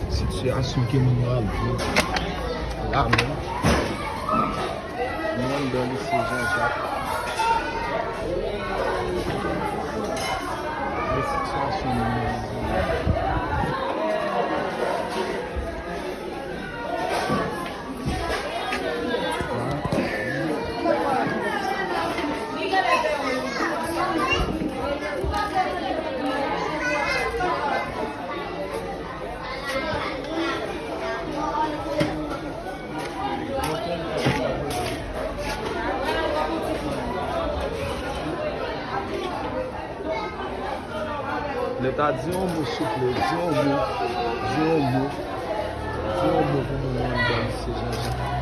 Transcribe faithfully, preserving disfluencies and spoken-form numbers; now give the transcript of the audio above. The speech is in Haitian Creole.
Sitiyasyon ke moun yo ap viv la menm. Nou anndan lise Jean Jacques. Men sitiyasyon moun yo ap viv la. Leta, di yon mo, souple, di yon mo, di yon mo, di yon mo pou moun yo anndan lise Jean Jacques.